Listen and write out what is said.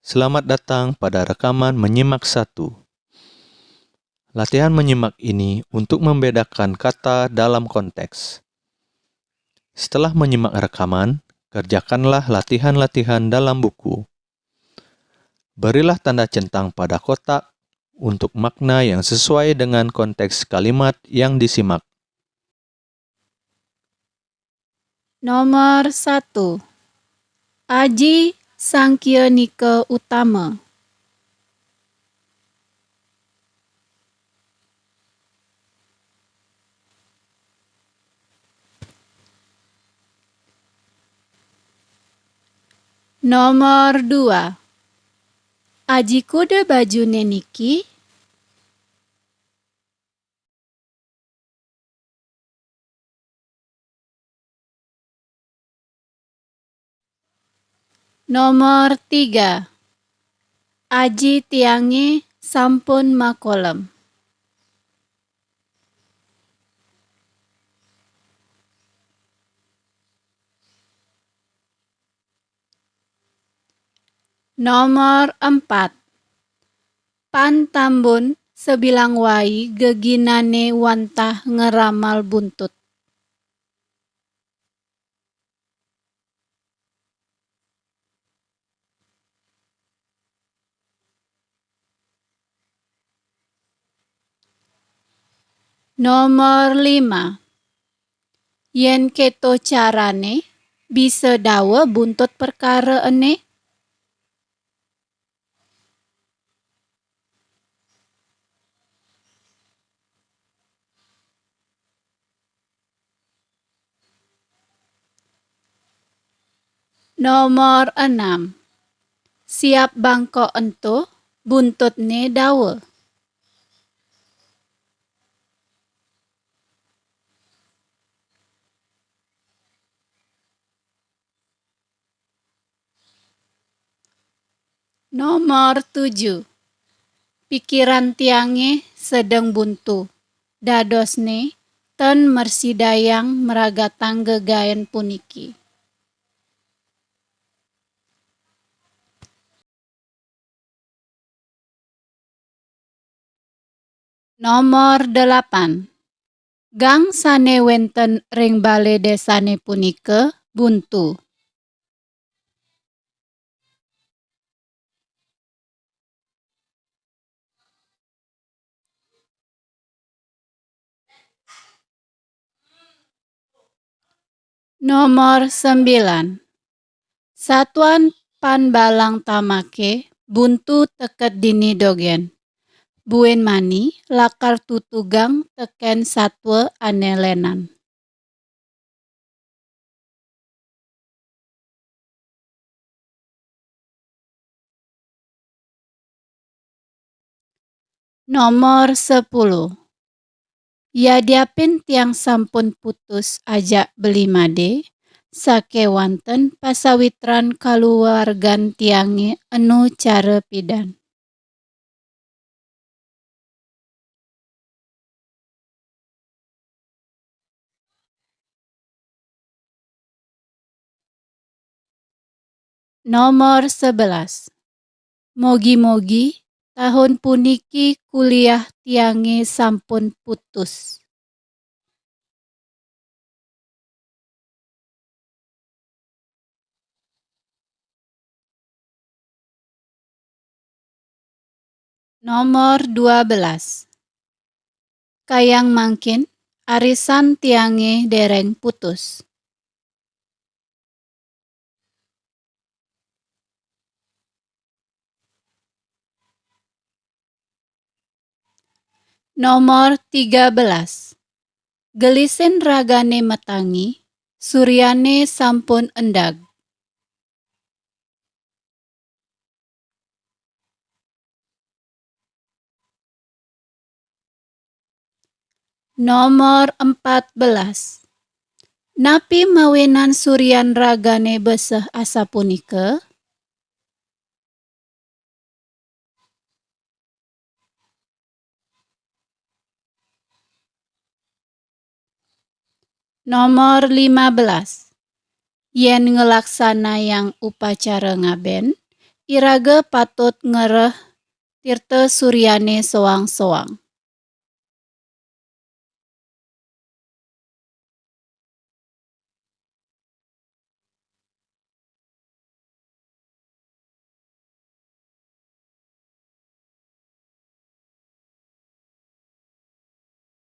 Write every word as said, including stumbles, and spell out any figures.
Selamat datang pada rekaman menyimak satu. Latihan menyimak ini untuk membedakan kata dalam konteks. Setelah menyimak rekaman, kerjakanlah latihan-latihan dalam buku. Berilah tanda centang pada kotak untuk makna yang sesuai dengan konteks kalimat yang disimak. Nomor satu. Aji sangkia nika utama. Nomor dua. Aji kuda bajune niki. Nomor tiga. Aji tiange sampun makolem. Nomor empat. Pan Tambun sebilang wai geginane wantah ngeramal buntut. Nomor lima. Yen keto carane bisa dawa buntut perkara ene. Nomor enam. Siap bangkok ento, buntutne dawa. Nomor tujuh. Pikiran tiange sedeng buntu. Dadosne ten mersidayang meragatang gegaen puniki. Nomor delapan. Gang sane wenten ring bale desane punika buntu. Nomor sembilan. Satuan Pan Balang Tamake buntu teket dini dogen. Buin mani lakar tutugang teken satwa ane lenan. Nomor sepuluh. Yadiapin tiang sampun putus ajak Beli Made, sakewanten pasawitran kaluwargan tiange enu cara pidan. Nomor sebelas. Mogi-mogi tahun puniki kuliah tiange sampun putus. Nomor dua belas. Kayang mangkin, arisan tiange dereng putus. Nomor tiga belas. Gelisin ragane matangi, suryane sampun endag. Nomor empat belas. Napi mawinan suryan ragane beseh asapunika? Nomor lima belas. Yen ngelaksanayang upacara ngaben, Iraga patut ngereh tirta suryane soang-soang.